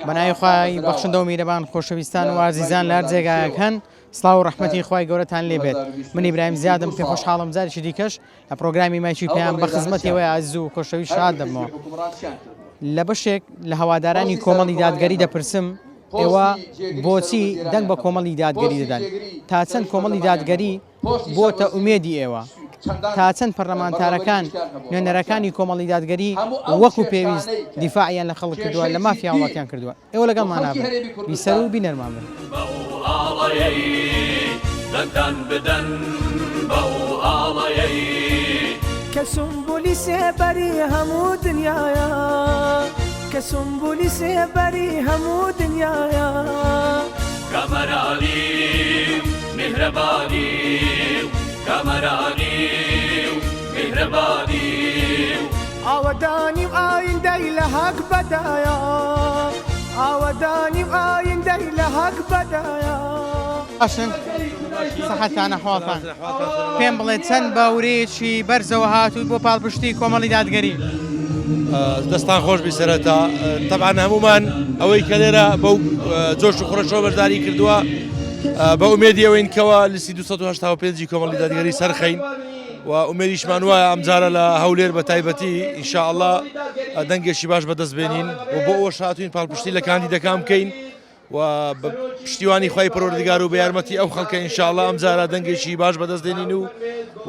بەناوی خوای بەخشندە و میرەبان خۆشەویستان و ئازیزان لە هەر جێگایەک هەن سڵاو و ڕەحمەتی خوای گەورەتان لێ بێت من ئیبراهیم زیادم پێ خۆشحاڵم جارێکی دیکەش لە پرۆگرامی مایکی پەیام بە خزمەتی ئێوەی ئازیز و خۆشەویست شاد دەبمەوە لە بەشێک لە هەوادارانی کۆمەڵی دادگەری دەپرسم ئێوە بۆچی دەنگ بە کۆمەڵی دادگەری دەدەن تا چەند کۆمەڵی دادگەری بۆتە ئومێدی ئێوە؟ تا چەند پەرلەمانتارەکان نوێنەرەکانی کۆمەڵی دادگەری وەکو پێویست دیفاعیان لە خەڵک کردووە لە مافی هاوڵاتیان کردووە؟ ئێوە لەگەڵمانا بن بیسەر و بینەرمان بن. بەو ئاڵایەی دەنگتان بدەن بەو ئاڵایەی. کە سومبولی سێبەری هەموو دنیایە کە سومبولی سێبەری هەموو دنیایە. کامەرانی و میهرەبانی و کامەرانی و میهرەبانی و. ئاوەدانی و ئایندەی لە هەق بەدایە ئاوەدانی و ئایندەی لە هەق بەدایە. باشن سەحەتان ئەحواڵتان پێم بڵێ چەند بە ورەیەکی بەرزەوە هاتووی بۆ پاڵپشتی کۆمەڵی دادگەری؟ دەستان خۆش بی سەرەتا تەبعەن هەمومان ئەوەی کە لێرە بەو جۆش و خڕەشەوە بەشداری کردووە بە ئومێدی ئەوەین کەوا لیستی 285 کۆمەڵی دادگەری سەرخەین و ئومێدیشمان وایە ئەمجارە لە هەولێر بە تایبەتی ئینشاءاللە دەنگێکی باش بەدەست بێنین و بۆ ئەوەش هاتوین پاڵپشتی لە کاندیدەکان بکەین و بە پشتیوانی خوای پەروەردگار و بە یارمەتی ئەو خەڵکە ئینشاءاللە ئەمجارە دەنگێکی باش بەدەست دێنین و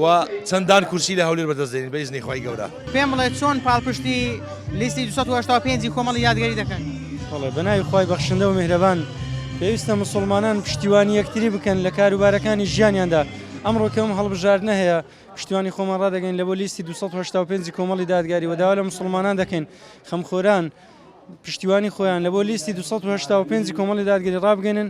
و چەندان کورسی لە هەولێر بەدەست دێنین بە ئیزنی خوای گەورە. پێم بڵێ چۆن پاڵپشتی لیستی 285 ی کۆمەڵی یادگەری دەکەن؟ بەڵێ بەناوی خوای بەخشندە و میهرەبان پێویستە موسوڵمانان پشتیوانی یەکتری بکەن لە کاروبارەکانی ژیانیاندا ئەمڕۆ کە ئەم هەڵبژاردنە هەیە پشتیوانی خۆمان ڕادەگەین لە بۆ لیستی 285 کۆمەڵی دادگاری و داوا لە موسوڵمانان دەکەین خەمخۆران پشتیوانی خۆیان لە بۆ لیستی 285 کۆمەڵی دادگەری ڕابگەنن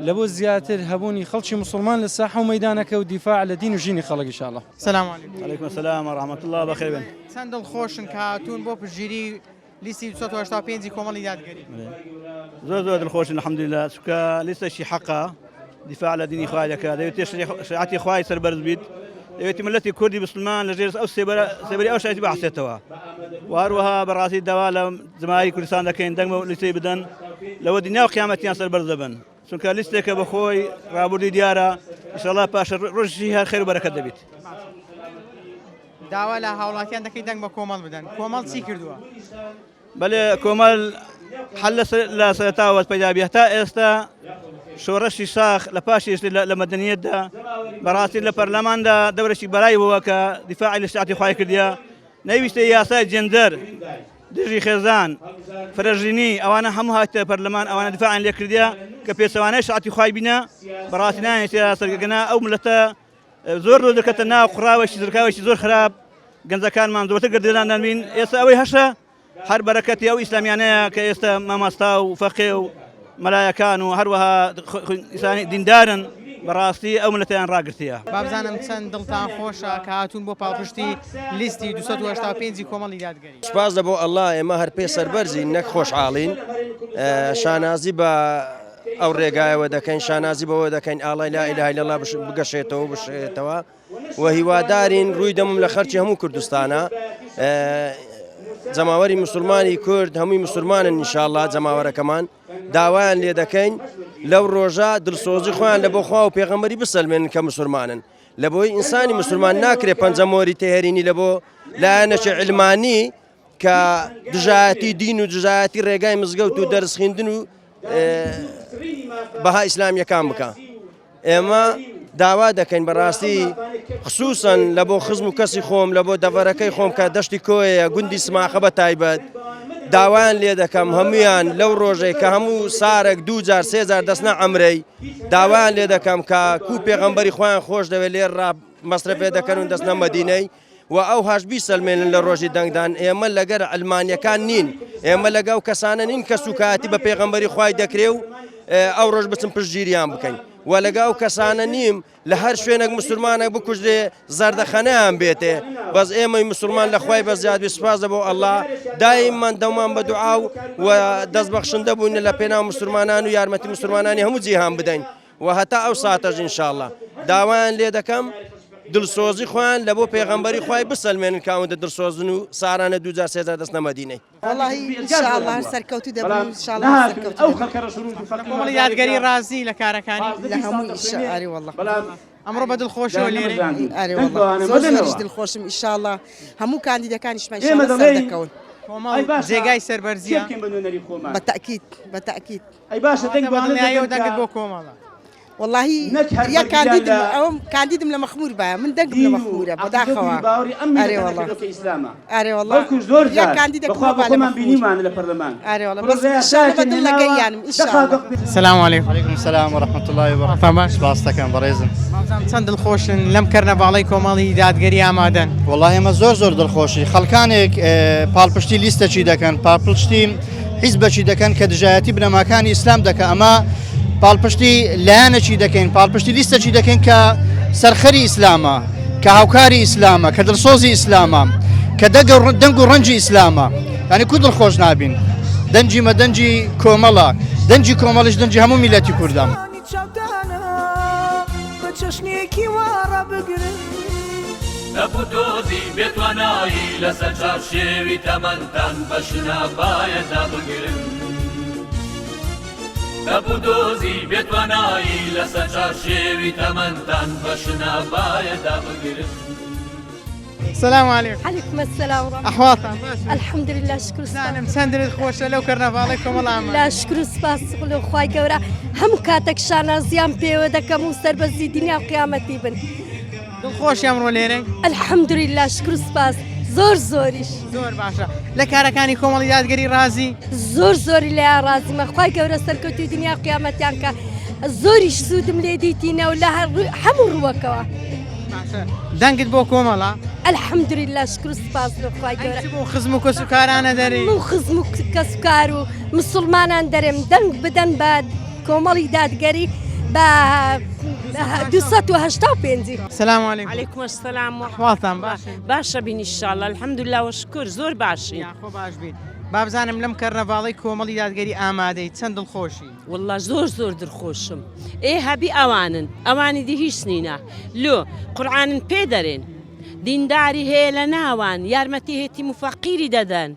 لە بۆ زیاتر هەبوونی خەڵکی موسڵمان لە ساحە و مەیدانەکە و دیفاع لە دین و ژینی خەڵک ان شاء الله. سلام علیکم. علیکم السلام و رحمة الله بەخێر بێن. چەند دڵخۆشن کە هاتوون بۆ پشتگیری لیستی 285 کۆمەڵی دادگەری؟ زۆر زۆر دڵخۆشین الحمدلله چونکە لیستێکی حەقە دیفاع لە دینی خوای دەکات دەوێت شریعەتی خوای سەربەرز بیت دەوێتی ملەتی کوردی مسلمان لە ژێر ئەو سێبەرە سێبەری ئەو شایەتی بحسێتەوە و هەروەها بەڕاستی داوا لە جماعی کوردستان دەکەین دەنگ بە لیستەی بدەن لەوە دنیا و قیامەتیان سەربەرز دەبن چونکە لیستێکە بەخۆی ڕابردووی دیارە ئیشەڵا پاشە ڕۆژی هەر خێر و بەرەکەت دەبیت. داوا لە هاوڵاتیان دەکەی دەنگ بە کۆمەڵ بدەن کۆمەڵ چی کردووە؟ بەلێ کۆمەل هەر لە سەرەتاوە پەیدا بی هەتا ئێستا شۆڕشی شاخ لە پاشی لە مەدەنیەتدا بەڕاستی لە پەرلەماندا دەورێکی بەرای بووە کە دیفاعی لە شریعەتی خوای کردیە نەیویستە یاسای جێندەر دژی خێزان فرەژینی ئەوانە هەموو هاتە پەرلەمان ئەوانە دیفاعیان لێ کردیە کە پێچەوانەی شریعەتی خوای بینە بەڕاستی نایەتە سەرگەنا ئەو ملەتە زۆر زۆر دەکەتە ناو قوڕاوێکی زرکاوێکی زۆر خراپ گەنجەکانمان زۆرتر گردێنان دەبین ئێستا ئەوەی هەشە هەر بەرەکەتی ئەو ئیسلامیانەیە کە ئێستا مامۆستا و فەقێ و مەلایەکان و هەروەها ئیسانی دیندارن بەڕاستی ئەو ملەتیان ڕاگرتیە. بابزانم چەند دڵتان خۆشە کە هاتوون بۆ پاڵپشتی لیستی 285 کۆمەڵی دادگەری. سوپاس لە بۆ اللە ئێمە هەر پێ سەربەرزین نەک خۆشحاڵین شانازی بە ئەو ڕێگایەوە دەکەین شانازی بەوە دەکەین ئاڵای لا اله الا الله بگەشێتەوە بشێتەوە و هیوادارین ڕووی دەمم لە خەرچی هەموو کوردستانە جەماوەری مسلمانی کورد هەمووی مسلمانن انشاءالله جەماوەرەکەمان داوایان لێ دەکەین لەو ڕۆژە دڵسۆزی خۆیان لە بۆ خوا و پێغەمبەری بسەلمێنن کە مسلمانن لە بۆی ئینسانی مسلمان ناکرێ پەنجەمۆری تێهرینی لە بۆ لایەنەکی علمانی کە دژایەتی دین و دژایەتی ڕێگای مزگەوت و دەرس خوێندن و بەها ئیسلامیەکان بکە ئێمە داوا دەکەین بەڕاستی خصوصەن لە بۆ خزم و کەسی خۆم لە بۆ دەڤەرەکەی خۆم کە دەشتی کۆیە گوندی سماخە بە تایبەت داوایان لێ دەکەم هەمویان لەو ڕۆژێک کە هەموو سارێک دوو جار سێ جار دەستنە ئەمرەی داوایان لێ دەکەم کە کو پێغەمبەری خۆیان خۆش دەوێت لێ ڕا مەسرەفێ دەکەن و دەستنە مەدینەی و ئەوهاش بیسەلمێنن لە ڕۆژی دەنگدان ئێمە لەگەر عەلمانیەکان نین ئێمە لەگە ئەو کەسانە نین کە سوکایەتی بە پێغەمبەری خوای دەکرێ و ئەو ڕۆژ بچن پشتگیریان بکەین و لەگە ئەو کەسانە نیم لە هەر شوێنێک مسلمانێک بکوژرێ زەردەخەنەیان بێتێ بەس ئێمەی مسلمان لە خوای بەزیاد بی سوپاس بۆ ئەڵڵا دایممان دەومان بە دوعا و و دەست بەخشندە بووین لە پێناو مسلمانان و یارمەتی مسلمانانی هەموو جیهان بدەین و هەتا ئەو ساتەش ان شاءاللە داوایان لێ دەکەم. دڵسۆزی خۆیان لە بۆ پێغەمبەری خوای بسەلمێنن کە ئەوەندە دڵسۆزن و سارانە دووجار سێجار دەچنە مەدینەی. وەڵاهی ان شاء اللە هەر سەرکەوتوو دەبن ان شاء اللە هەر سەرکەوتوو دەبن. لە کۆمەڵی دادگەری ڕازی لە کارەکانی؟ لە هەموو ئیشە ئەرێ وەڵا. ئەمڕۆ بە دڵخۆشیەوە لێرەی؟ ئەرێ وەڵا زۆر زۆریش دڵخۆشم ان شاء اللە هەموو کاندیدەکانیشمان ان شاء اللە سەردەکەون. کۆمەڵ جێگای سەربەرزیە؟ بە تەئکید بە تەئکید. بەدڵنیاییەوە دەنگت بۆ کۆمەڵە؟ وەڵاهی یا کاندیدم ئەوم کاندیدم لە مەخمور بایە من دەنگم لە مەخمورە بەداخەوە ئەرێ وەڵا ئەرێ وەڵا یا کاندیدەکم با لە مەخمور ئەرێ وەڵا بەس ئینشاڵڵا بە دڵ لەگەریانم ئینشاڵڵا. سلام علیکم. علیکم سلام و رحمة اللە و برکاته. مامۆستا باش؟ سپاس دەکەم بەڕێزم. مامۆستا چەند دڵخۆشن لەم کەرنەڤاڵەی کۆمەڵی دادگەری ئامادەن؟ وەڵا ئێمە زۆر زۆر دڵخۆشی خەڵکانێک پاڵپشتی لیستەکی دەکەن پاڵپشتی حیزبەکی دەکەن کە دژایەتی بنەماکانی ئیسلام دەکە ئەمە پاڵپشتی لایەنەکی دەکەین پاڵپشتی لیستەکی دەکەین کە سەرخەری ئیسلامە کە هاوکاری ئیسلامە کە دڵسۆزی ئیسلامە کە دەنگ و ڕەنجی ئیسلامە یعنی کو دڵخۆش نابین دەنجی مە دەنجی کۆمەڵە دەنجی کۆمەڵیش دەنجی هەموو میلەتی کوردە. بە چەشنێکی وا ڕابگرن. تەپ و تۆزی بێ توانایی لەسەر چارشێوی تەمەنتان بە شنەبایە دابگرن. تەپ و تۆزی بێ توانایی لەسەر چارشێوی تەمەنتان بە شنەبایە دابگرن. سلام علیکم. علیکم السلام و ئەحواڵتان باشە؟ الحمدلله شکر و سپاس. زانم چەند دلت خۆشە لەو کەرنەڤاڵەی کۆمەڵ ئامادە. لا شکر و سپاس لۆ خوای گەورە هەموو کاتێک شانازیان پێوە دەکەم و سەربەرزی دنیا و قیامەتی بن. دڵخۆشی ئەمڕۆ لێرەی؟ الحمدلله شکر و سپاس زۆر زۆریش. زۆر باشە لە کارەکانی کۆمەڵی دادگەری ڕازی؟ زۆر زۆری لێیان ڕازیمە خوای گەورە سەرکەوتوی دنیا و قیامەتیان کە زۆریش سوودم لێ دیتینە و لە هەموو ڕووەکەوە. باشە دەنگت بۆ کۆمەڵە؟ الحمدلله شکر و سپاس لۆ خوای گەورە. چ بۆ خزم و کەسوکارانە دەرێی؟ هەموو خزم و کەسوکار و مسوڵمانان دەرێم دەنگ بدەن بە کۆمەڵی دادگەری بە 285. سلام علیکم. علیکم السلام و ئەحواڵتان باشە؟ باشە بین ئیشاڵڵا الحمدلله و شکر زۆر باشین. یاخوا باش بین. بابزانم لەم کەرنەڤاڵەی کۆمەڵی دادگەری ئامادەی چەند دڵخۆشی؟ وەڵا زۆر زۆر دڵخۆشم ئێ هەبی ئەوانن ئەوانی دی هیچ نینە لۆ قورعانن پێ دەرێن دینداری هەیە لە ناوان یارمەتی هێتیم و فەقیری دەدەن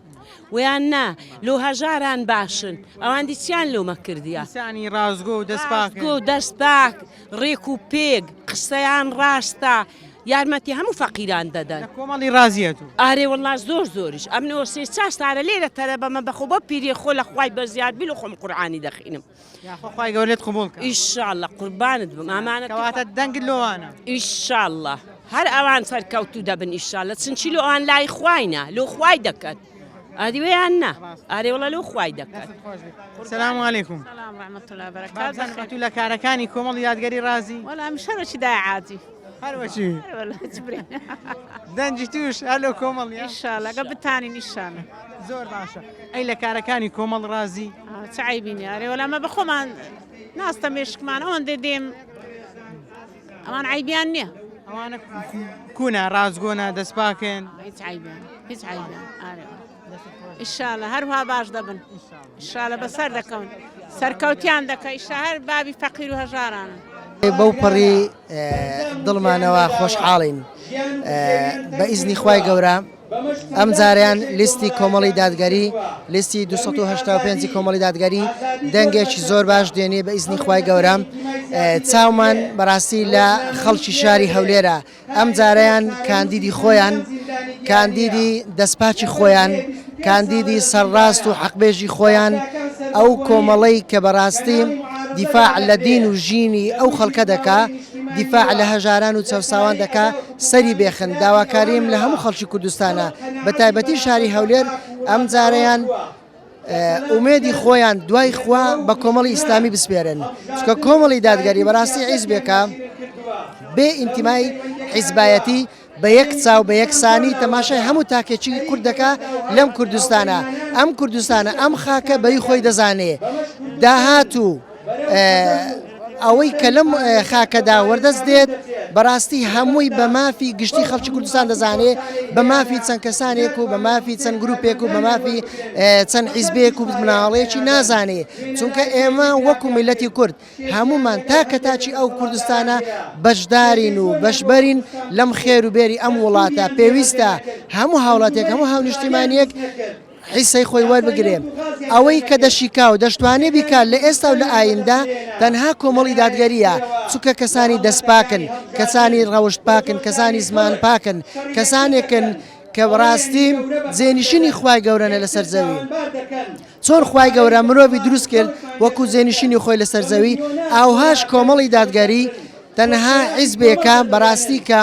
ویان نا لۆ هەژاران باشن ئەوان دی چیان لۆمە کردیە ئینسانی ڕاستگۆ و دەست پاکن ڕاستگۆ دەست پاک ڕێک و پێک قسەیان ڕاستە یارمەتی هەموو فەقیران دەدەن. لە کۆمەڵی ڕازیە تو. ئارێ وەڵا زۆر زۆریش ئەمنەوە سێ چار سارە لێرە تەرە بەمە بەخۆ بۆ پیریە خۆ لە خوای بەزیاد بیل و خۆم قورعانی دەخینم. یاخوا خوای گەورە لێت قبوڵ کا. ئیشاڵڵا قوربانت بم ئامانەتی خوا. کەواتە دەنگت لۆوانە. ئیشاڵڵا هەر ئەوان سەرکەوتوو دەبن ئیشاڵڵا چنچی لۆ ئەوان لای خواینە لۆ خوای دەکەن. ئەدی ویان نا ئارێ وڵا لۆ خوای دەکات. سلام علیکم. سلام رحمة الله وبركاته. بابزانم ئەتوو لە کارەکانی کۆمەڵی دادگەری ڕازی؟ وەڵا ئەمش هەر وەکی دایە عادی. هەر وەکی. وەڵا چ برێ. دەنگی توش هەر لۆ کۆمەڵیە؟ ئینشاڵڵا گە بتانین ئینشاڵڵا. زۆر باشە ئەی لە کارەکانی کۆمەڵ ڕازی؟ چ عەیبی نییە ئەرێ وەڵا ئەمە بە خۆمان ناستە مێشکمان ئەوەندە دێم ئەوان عەیبیان نییە. ئەوانە کوونە ڕاستگۆنە دەست پاکن؟ هیچ عەیبیان هیچ عەیبیان ئارێ ئیشاڵە هەروها باش دەبن ئیشاڵە بەسەر دەکەون سەرکەوتیان دەکە ئیشا هەر بابی فەقیر و هەژارانن. بەو پەڕی دڵمانەوە خۆشحاڵین بە ئیزنی خوای گەورە ئەم جارەیان لیستی کۆمەڵی دادگەری لیستی 285 کۆمەڵی دادگەری دەنگێکی زۆر باش دێنێ بە ئیزنی خوای گەورە چاومان بەڕاستی لە خەڵکی شاری هەولێرە ئەم جارەیان کاندیدی خۆیان کاندیدی دەستپاکی خۆیان کاندیدی سەرڕاست و حەقبێژی خۆیان ئەو کۆمەڵەی کە بەڕاستی دیفاع لە دین و ژینی ئەو خەڵکە دەکا دیفاع لە هەژاران و چەوساوان دەکا سەری بێخن داواکاریم لە هەموو خەڵکی کوردستانە بە تایبەتی شاری هەولێر ئەم جارەیان ئومێدی خۆیان دوای خوا بە کۆمەڵی ئیسلامی بسپێرن چکە کۆمەڵی دادگەری بەڕاستی حیزبێکە بێ ئینتیمای حیزبایەتی بە یەک چاو بە یەکسانی تەماشای هەموو تاکێکی کورد دەکا لەم کوردستانە ئەم کوردستانە ئەم خاکە بەی خۆی دەزانێ داهات و ئەوەی کە لەم خاکەدا وەردەست دێت بەڕاستی هەمووی بە مافی گشتی خەڵکی کوردستان دەزانێ بە مافی چەند کەسانێک و بە مافی چەند گروپێک و بە مافی چەند حیزبێک و مناڵێکی نازانێ چونکە ئێمە وەکو میلەتی کورد هەموومان تاکە تاکی ئەو کوردستانە بەشدارین و بەشبەرین لەم خێر و بێری ئەم وڵاتە پێویستە هەموو هاوڵاتێک هەموو هاونیشتیمانیەک حیسەی خۆی وەربگرێ ئەوەی کە دەشیکا و دەشتوانێ بیکات لە ئێستا و لە ئایندە تەنها کۆمەڵی دادگەریە چونکە کەسانی دەستپاکن کەسانی ڕەوشت پاکن کەسانی زمان پاکن کەسانێکن کە بەڕاستی جێنشینی خوای گەورەنە لەسەر زەوی چۆن خوای گەورە مرۆڤی دروست کرد وەکو جێنشینی خۆی لەسەر زەوی ئاوهاش کۆمەڵی دادگەری تەنها حیزبێکە بەڕاستی کە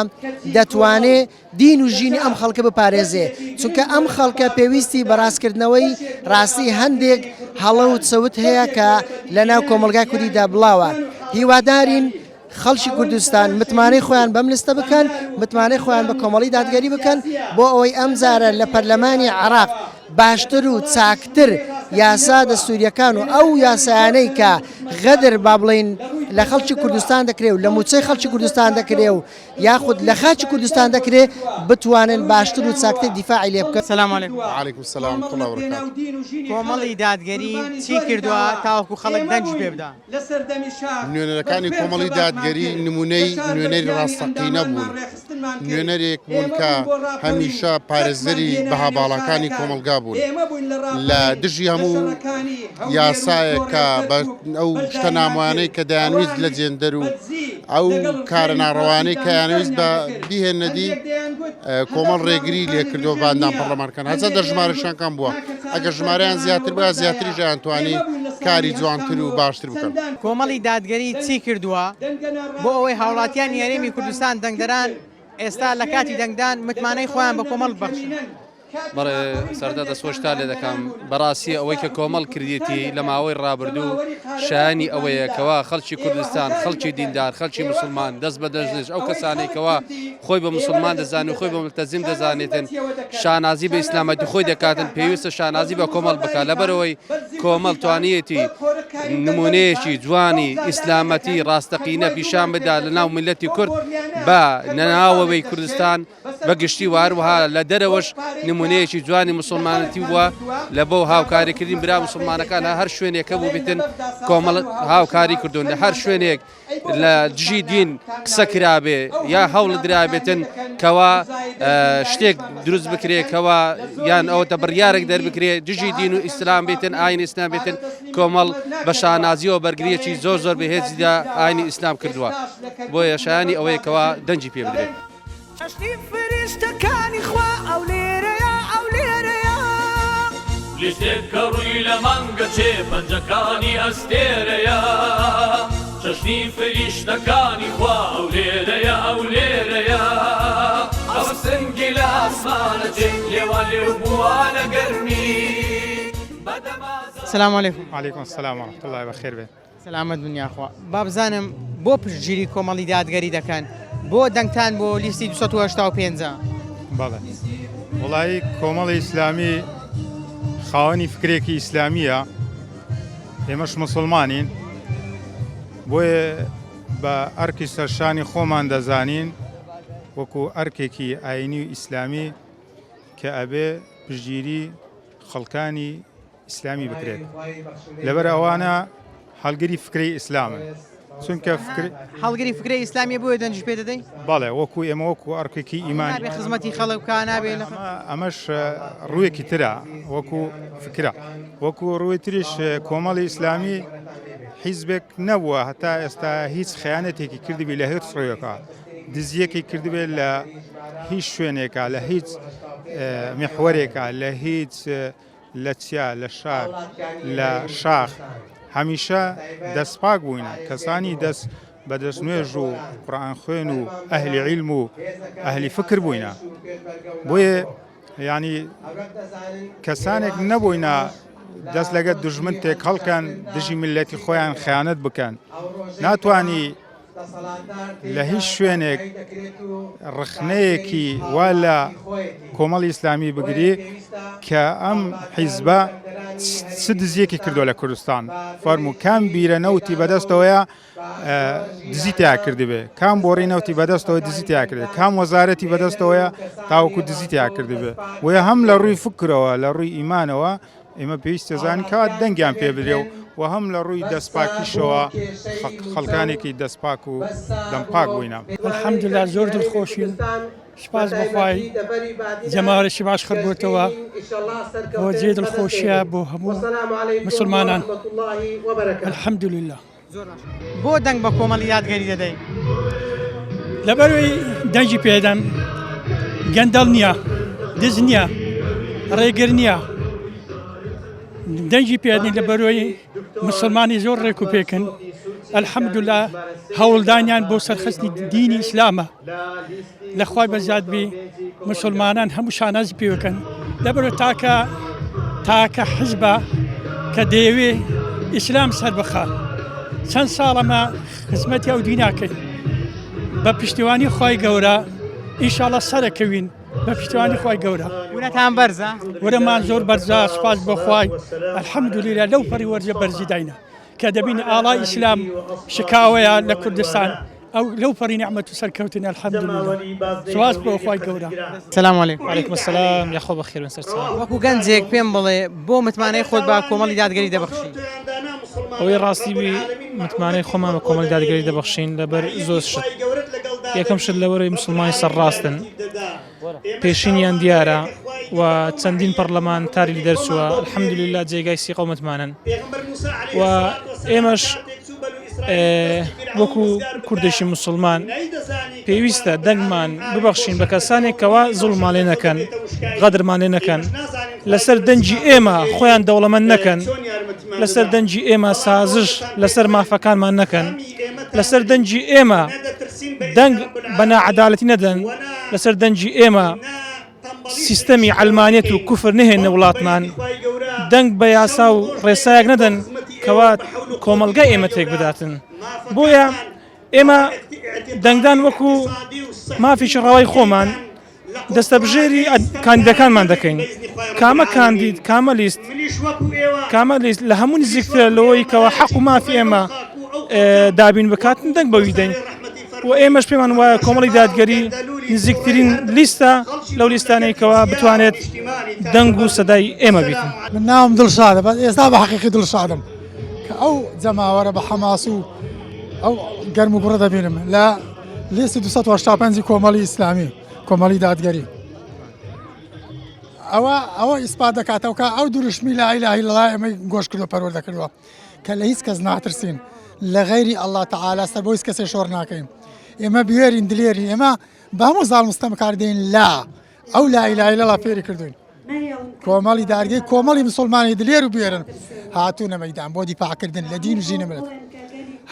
دەتوانێ دین و ژینی ئەم خەڵکە بپارێزێ چونکە ئەم خەڵکە پێویستی بە ڕاستکردنەوەی ڕاستی هەندێک هەڵە و چەوت هەیە کە لە ناو کۆمەڵگای کوردیدا بڵاوە هیوادارین خەڵکی کوردستان متمانەی خۆیان بەم لستە بکەن متمانەی خۆیان بە کۆمەڵی دادگەری بکەن بۆ ئەوەی ئەم جارە لە پەرلەمانی عێراق باشتر و چاکتر یاسا دەستوریەکان و ئەو یاسایانەی کە غەدر با بڵین لە خەڵکی کوردستان دەکرێ و لە موچەی خەڵکی کوردستان دەکرێ و یاخود لە خاکی کوردستان دەکرێ بتوانن باشتر و چاکتر دیفاعی لێ بکەن. سلام علیکم. وعلیکم السلام ورحمة اللە وبرکاته. کۆمەڵی دادگەری چی کردووە تاوەکو خەڵک دەنگی پێ بدا؟ نوێنەرەکانی کۆمەڵی دادگەری نمونەی نوێنەری ڕاستەقینە بوون، نوێنەرێک بوون کە هەمیشە پارێزەری بەها باڵاکانی کۆمەڵگا بوون، لە دژی هەموو یاسایەک کە ئەو شتە نامۆیانەی کە دەیانویست لە جێندەر و ئەو کارە ناڕەوانەی کە یانویست بە بیهێننە دی کۆمەڵ ڕێگری لێکردەوە باندان پەرلەمانکان هەزار دە ژمارەشان کەم بووە ئەگەر ژمارەیان زیاتر بووە زیاتریش ئەیانتوانی کاری جوانتر و باشتر بکەن. کۆمەڵی دادگەری چی کردووە بۆ ئەوەی هاوڵاتیانی هەرێمی کوردستان دەنگدەران ئێستا لە کاتی دەنگدان متمانەی خۆیان بە کۆمەڵ ببەخشن؟ بەڵێ سەرەتا دەستخۆشتان لێ دەکەم بەڕاستی ئەوەی کە کۆمەڵ کردیەتی لە ماوەی ڕابردوو شایانی ئەوەیە کەوا خەڵکی کوردستان خەڵکی دیندار خەڵکی مسلمان دەست بە دەستنێژ ئەو کەسانەی کەوا خۆی بە مسلمان دەزان و خۆی بە ملتەزیم دەزانێتن شانازی بە ئیسلامەتی خۆی دەکاتن پێویستە شانازی بە کۆمەڵ بکات لەبەرەوەی کۆمەڵ توانیەتی نمونەیەکی جوانی ئیسلامەتی ڕاستەقینە پیشان بدا لە ناو میللەتی کورد بە ناوەوەی کوردستان بە گشتی و هەروەها لە دەرەوەش نمونەیەکی جوانی مسلمانەتی بووە لە بۆ هاوکاریکردنی برا مسلمانەکان لە هەر شوێنێک کە بووبێتن کۆمەڵ هاوکاری کردوون لە هەر شوێنێک لە دژی دین قسە کرابێ یا هەوڵ درابێتن کەوا شتێک دروست بکرێ کەوا یان ئەوەتە بڕیارێک دەربکرێ دژی دین و ئیسلام بێتن ئاین ئیسلام بێتن کۆمەڵ بە شانازیەوە بەرگریەکی زۆر زۆر بەهێزیدا ئاینی ئیسلام کردووە بۆیە شایانی ئەوەیە کەوا دەنگی پێ بدرێت. چەشنی فریشتەکانی خوا ئەو لێرەیە ئەو لێرەیە. لیستێک کە ڕووی لە مانگە چێ پەنجەکانی ئەستێرەیە چەشنی فریشتەکانی خوا ئەو لێرەیە ئەو لێرەیە ئەو سنگی لە ئاسمانە چێ لێوان لێو بووە لە گەرمی سلام علیکم. علیکم السلام ورحمة اللە بەخێر بێن. سەلامەت بن یاخوا با بزانم بۆ پشتگیری کۆمەڵی دادگەری دەکەن بۆ دەنگتان بۆ لیستی 285 بەڵێ وڵی کۆمەڵی ئیسلامی خاوەنی فکرێکی ئیسلامیە ئێمەش مسلمانین بۆیە بە ئەرکی سەرشانی خۆمان دەزانین وەکو ئەرکێکی ئاینی و ئیسلامی کە ئەبێ پشتگیری خەڵکانی ئیسلامی بکرێت لەبەر ئەوانە هەڵگری فکری ئیسلامن چونکە فکر هەڵگری فکری ئیسلامی بۆیە دەنگیش پێ دەدەی بەڵێ وەکو ئێمە وەکو ئەرکێکی ئیمان نابێ خزمەتی خەڵک بکا نابێ لە ئەمەش ڕوویەکی ترە وەکو فکرە وەکو ڕووی تریش کۆمەڵی ئیسلامی حیزبێک نەبووە هەتا ئێستا هیچ خیانەتێکی کردبی لە هیچ ڕوویەکە دزیەکی کردبێت لە هیچ شوێنێکە لە هیچ میحوەرێکە لە هیچ لە چیا، لە شار، لە شاخ هەمیشە دەستپاک بووینە، کەسانی دەست بە دەستنوێژ و قورئان خوێن و ئەهلی عیلم و ئەهلی فکر بووینە. بۆیە یانی کەسانێک نەبووینە دەست لەگەر دوژمن تێکهەڵکەن دژی میللەتی خۆیان خیانەت بکەن. ناتوانی لە هیچ شوێنێک ڕخنەیەکی وا لە کۆمەڵی ئیسلامی بگری کە ئەم حیزبە چ دزیەکی کردووە لە کوردستان فەرموو کام بیرە نەوتی بەدەستەوەیە دزی تیا کردبێ کام بۆڕی نەوتی بەدەستەوە دزی تیا کرد کام وەزارەتی بەدەستەوەیە تاوەکو دزی تیا کردبێ وە هەم لە ڕووی فکرەوە لە ڕووی ئیمانەوە ئێمە پێویستە زانین کات دەنگیان پێ بدرێ و و هەم لە ڕووی دەستپاکیشەوە خەڵکانێکی دەستپاک و دەمپاک بووینە. الحمدللە زۆر دڵخۆشین سوپاس بۆ خوای جەماوەرێکی باش خڕبۆتەوە بۆ جێ دڵخۆشیە بۆ هەموو مسلمانان الحمدللە. بۆ دەنگ بە کۆمەڵی یادگەری دەدەی؟ لەبەرەوەی دەنگی پێدەم گەندەڵ نییە دز نییە ڕێگر نییە دەنگی پێدنی لە بەرۆی مسلمانی زۆر ڕێک و پێکن الحەمدلله هەوڵدانیان بۆ سەرخستنی دینی ئیسلامە لە خوای بەزیاد بی مسلمانان هەموو شانازی پێوەکەن لەبەرە تاکە تاکە حزبە کە دەیەوێ ئیسلام سەر بخا چەند ساڵەمە خزمەتی ئەو دیناکەین بە پشتیوانی خی گەورە ئیشاڵە سەرەکەوین بە پشتیوانی خی گەورە ورەتان بەرزە ورەمان زۆر بەرزە سوپاس بۆخوای الحەمدللە لەو پەڕی وەرجە بەرزی داینا کە دەبین ئاڵای ئیسلام شکاوەیە لە کوردستان ئەو لەو پەڕی نیعمەت و سەرکەوتن الحمدللە سواس بۆ خوای گەورە. سلام علیکم. وعلیکم السلام یاخوا بەخێر بن سەرچاوە. وەکو گەنجێک پێم بڵێ بۆ متمانەی خۆت بە کۆمەڵی دادگەری دەبەخشی؟ ئەوەی ڕاستی بی متمانەی خۆمان بە کۆمەڵی دادگەری دەبەخشین لەبەر زۆر شت یەکەم شت لەوەرەی مسلمانی سەرڕاستن پێشینیان دیارە و چەندین پەڕلەمانتاری لێ دەرچووە الحمدللە جێگای سیقە و متمانەن و ئێمەش وەکو کوردێکی مسلمان پێویستە دەنگمان ببەخشین بە کەسانێک کەوا زوڵمان لێ نەکەن غەدرمان لێ نەکەن لەسەر دەنگی ئێمە خۆیان دەوڵەمەند نەکەن لەسەر دەنگی ئێمە سازش لەسەر مافەکانمان نەکەن لەسەر دەنگی ئێمە دەنگ بە ناعەدالەتی نەدەن، لەسەر دەنگی ئێمە سیستەمی عەلمانیەت و کوفر نەهێننە وڵاتمان، دەنگ بە یاسا و ڕێسایەک نەدەن کەوا کۆمەڵگای ئێمە تێک بداتن. بۆیە ئێمە دەنگدان وەکو مافێکی ڕەوای خۆمان دەستەبژێری کاندیدەکانمان دەکەین کامە کاندید کامە لیست کامە لیست لە هەموو نزیکترە لەوەی کەەوە حەق و مافی ئێمە دابین بکاتن دەنگ بەوی دەین و ئێمەش پێمان وایە کۆمەڵی دادگەری نزیکترین لیستە لەو لیستانەی کەوا بتوانێت دەنگ و سەدای ئێمە بیت. من ناوم دڵشادە بەس ئێستا بە حەقیقی دڵشادم کە ئەو جەماوەرە بە حەماس و ئەو گەرم و گوڕە دەبینم لە لیستی 285 کۆمەڵی ئیسلامی کۆمەڵی دادگەری ئەوە ئەوە ئیسپات دەکاتەوە کە ئەو دروشمی لا إله إلا الله ئێمەی گۆش کردو پەروەردە کردووە کە لە هیچ کەس ناترسین لە غەیری ئەلله تەعالا سەر بۆ هیچ کەسێ شۆڕ ناکەین ئێمە بوێرین دلێرین ئێمە بە هەموو زاڵم ستەمکار دێین لا ئەو لا إله إلا الله فێری کردوین کۆمەڵی دارگەی کۆمەڵی مسلمانی دلێر و بێرن هاتوونە مەدان بۆ دیفاعکردن لە دین و ژینە ملت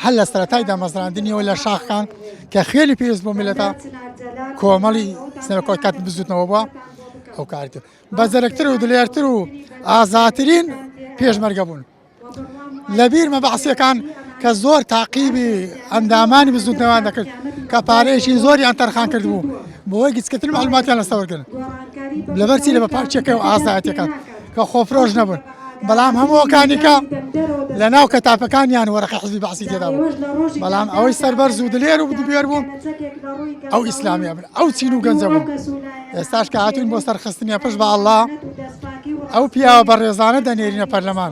هەر لە سەرەتای دامەزراندنیەوە لە شاخکان کە خوێنی پێویست بۆ میلەتە کۆمەڵی سەرکۆکات بزوتنەوە بووە ئەو کارتر بە زەرەکتر و دلێرتر و ئازاترین پێشمەرگە بوون. لەبیرمە بەعسیەکان کە زۆر تاقیبی ئەندامانی بزوتنەوەیان دەکرد کە پارەیەکی زۆریان تەرخان کردبوو بۆی گچکەترین معلوماتیان لەسەر وەرگرن لەبەر چی لە بە پارچەکە و ئازایەتەکان کە خۆفرۆش نەبوون بەڵام هەمووەکانی کە لە ناو کەتاپەکانیان وەرەقە حزبی بەعسی تێدا بوو بەڵام ئەوەی سەربەرز و دلێر و دبێر بوو ئەو ئیسلامیە بن ئەو چین و گەنجە بوون ئێستاش کە هاتوین بۆ سەرخستنیە پشت بە ئەڵڵا ئەو پیاوە بەڕێزانە دەنێرینە پەرلەمان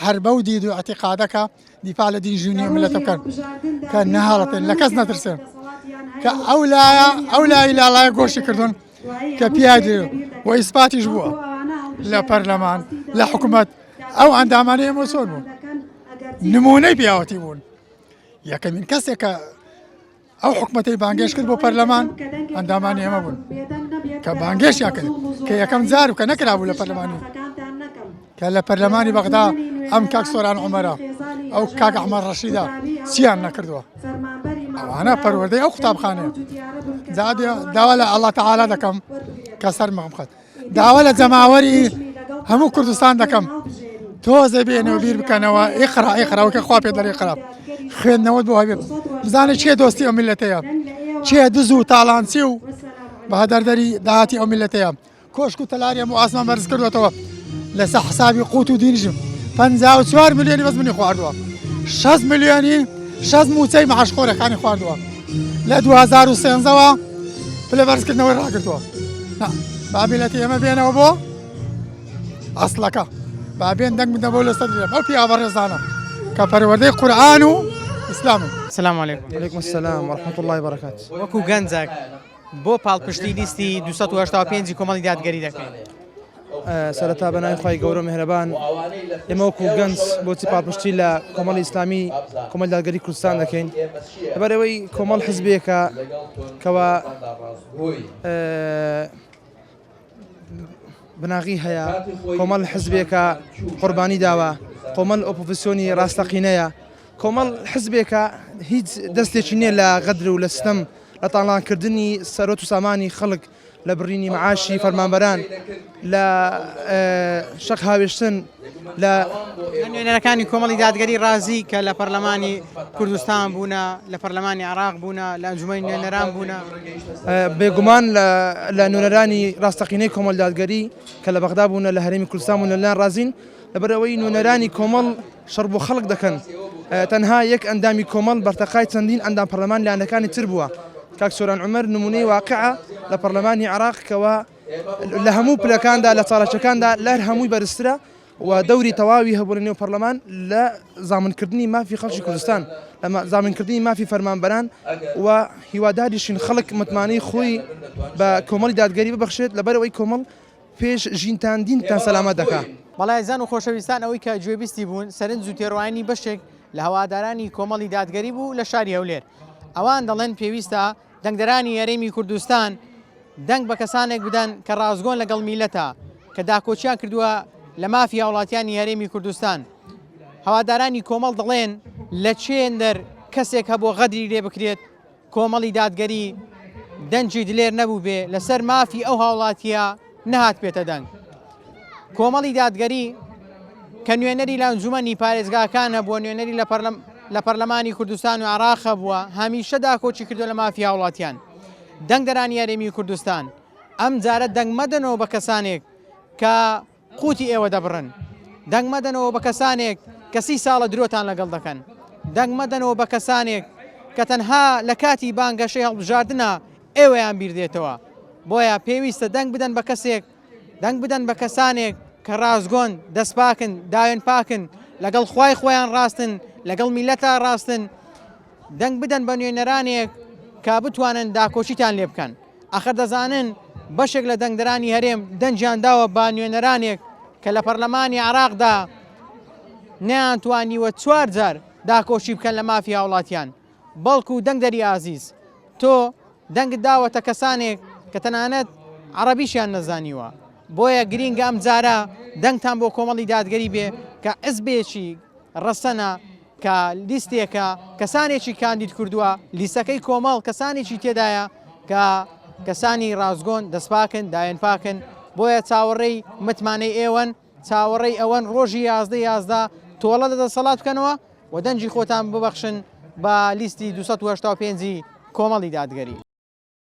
هەر بەو دید و ئەتیقادەکە دیفاع لە دین ژینی ملەتە بکەن کە نەهاڵەتێن لە کەس نەترسێن کە ئەو لایە ئەو لای لاڵایە گۆشی کردوون کە پیادی و ئیسپاتیش بووە لە پەرلەمان لە حکوومەت ئەو ئەندامانەی ئێمە چۆن بوون نمونەی پیاوەتی بوون یەکەمین کەسێک کە ئەو حکومەتەی بانگێش کرد بۆ پەرلەمان ئەندامانی ئێمە بوون کە بانگێشیان کرد کە یەکەم جار و کە نەکرابوو لە پەرلەمانی کە لە پەرلەمانی بەغدا ئەم کاک سۆران عمەرە ئەو کاک ئەحمەد ڕەشیدە چیان نەکردووە ئەوانە پەروەردەی ئەو قوتابخانەیە داوا لە ئەڵڵا تەعالا دەکەم کە سەرمەم بخات داوا لە جەماوەری هەموو کوردستان دەکەم تۆزێ بێنەوە بیر بکەنەوە ئیقرا ئیقرا وەکە خوا پێ دەڵێ ئیقرا خوێندنەوەت بۆ هەبێت بزانە کێ دۆستی ئەو میللەتەیە کێ دز و تاڵانچی و بە هەدەردەری داهاتی ئەو میللەتەیە کۆشک و تەلاری هەموو ئاسمان بەرز کردوێتەوە. لەسەر حسابی قوت و دینیشم 54 ملیۆنی بەس منی خواردووە 6 ملیۆنی 6 موچەی معاشخۆرەکانی خواردووە لە 2013ەوە پلە بەرزکردنەوەی ڕاگرتووە با میلەتی ئێمە بێنەوە بۆ ئەسڵەکە با بێن دەنگ بدەن بۆ لەسەر ئەو پیاوە بەڕێزانە کە پەروەردەی قورئان و ئیسلامن. سلام علیکم. علیکم السلام ورحمة الله وبرکاته. وەکو گەنجێک بۆ پاڵپشتی لیستی 285 کۆمەڵی دادگەری دەکەین؟ سەرەتا بە ناوی خوای گەورە و میهرەبان ئێمە وەکو گەنج بۆچی پاڵپشتی لە کۆمەڵی ئیسلامی کۆمەڵی دادگەری کوردستان دەکەین لەبەرئەوەی کۆمەڵ حزبێکە کەوا بناغی هەیە کۆمەڵ حزبێکە قوربانی داوە کۆمەڵ ئۆپۆزیسیۆنی ڕاستەقینەیە کۆمەڵ حزبێکە هیچ دەستێکی نییە لە غەدر و لە ستەم لە تاڵانکردنی سەرۆت و سامانی خەڵک لە بڕینی معاشی فەرمانبەران لە شەق هاوێشتن لە نوێنەرەکانی کۆمەڵی دادگەری ڕازی کە لە پەرلەمانی کوردستان بوونە لە پەرلەمانی عراق بوونە لە ئەنجومەنی نوێنەران بوونە. بێگومان لە نوێنەرانی ڕاستەقینەی کۆمەڵ دادگەری کە لە بەغدا بوونە لە هەرێمی کوردستان بوون لەلایان ڕازین لەبەرئەوەی نوێنەرانی کۆمەڵ شەڕ بۆ خەڵک دەکەن تەنها یەک ئەندامی کۆمەڵ بەرتەقای چەندین ئەندام پەرلەمان لایەنەکانی تر بووە کاک سۆران عومەر نمونەی واقعە لە پەرلەمانی عێراق کەوا لە هەموو پلەکاندا لە چالاکیەکاندا لە هەمووی بەرزترە و دەوری تەواوی هەبوو لە نێو پەرلەمان لە زامنکردنی مافی خەڵکی کوردستان لە زامنکردنی مافی فەرمانبەران و هیواداریشین خەڵک متمانەی خۆی بە کۆمەڵی دادگەری ببەخشێت لەبەرئەوەی کۆمەڵ پێش ژینتان دینتان سەلامەت دەکا. بەڵێ ئازیزان و خۆشەویستان ئەوەی کە گوێبیستی بوون سەرنج و تێڕوانینی بەشێک لە هەوادارانی کۆمەڵی دادگەری بوو لە شاری هەولێر ئەوان دەڵێن پێویستە دەنگدەرانی هەرێمی کوردستان دەنگ بە کەسانێک بدەن کە ڕاستگۆن لەگەڵ میلەتە کە داکۆکیان کردووە لە مافی هاوڵاتیانی هەرێمی کوردستان. هەوادارانی کۆمەڵ دەڵێن لە چێندەر کەسێک هەبووە غەدری لێ بکرێت کۆمەڵی دادگەری دەنگی دلێر نەبووبێ لەسەر مافی ئەو هاوڵاتیە نەهاتبێتە دەنگ. کۆمەڵی دادگەری کە نوێنەری لە ئەنجومەنی پارێزگاکان هەبووە، نوێنەری لە پەرلەمانی کوردستان و عێراق هەبووە، هەمیشە داکۆکی کردووە لە مافی هاوڵاتیان. دەنگدەرانی هەرێمی کوردستان، ئەم جارە دەنگ مەدەنەوە بە کەسانێک کە قوتی ئێوە دەبڕن. دەنگ مەدەنەوە بە کەسانێک کە سی ساڵە درۆتان لەگەڵ دەکەن. دەنگ مەدەنەوە بە کەسانێک کە تەنها لە کاتی بانگەشەی هەڵبژاردنا ئێوەیان بیر دێتەوە. بۆیە پێویستە دەنگ بدەن بە کەسێک، دەنگ بدەن بە کەسانێک کە ڕاستگۆن، دەستپاکن، داوێن پاکن، لەگەڵ خوای خۆیان ڕاستن، لەگەڵ میللەتا ڕاستن. دەنگ بدەن بە نوێنەرانێک کە بتوانن داکۆکیتان لێ بکەن. ئاخر دەزانن بەشێک لە دەنگدەرانی هەرێم دەنگیان داوە بە نوێنەرانێک کە لە پەرلەمانی عێراقدا نەیانتوانیوە چوار جار داکۆکی بکەن لە مافی هاوڵاتیان. بەڵکو دەنگدەری ئازیز تۆ دەنگت داوەتە کەسانێک کە تەنانەت عەڕەبیشیان نەزانیوە بۆیە گرینگە ئەم جارە دەنگتان بۆ کۆمەڵی دادگەری بێ کە حزبێکی ڕەسەنە کە لیستێکە کەسانێکی کاندید کردووە لیستەکەی کۆمەڵ کەسانێکی تێدایە کە کەسانی ڕاستگۆن دەستپاکن داوێن پاکن بۆیە چاوەڕێی متمانەی ئێوەن چاوەڕێی ئەوەن ڕۆژی 11 11 تۆڵە لە دەسەڵات بکەنەوە و دەنگی خۆتان ببەخشن بە لیستی 285 کۆمەڵی دادگەری.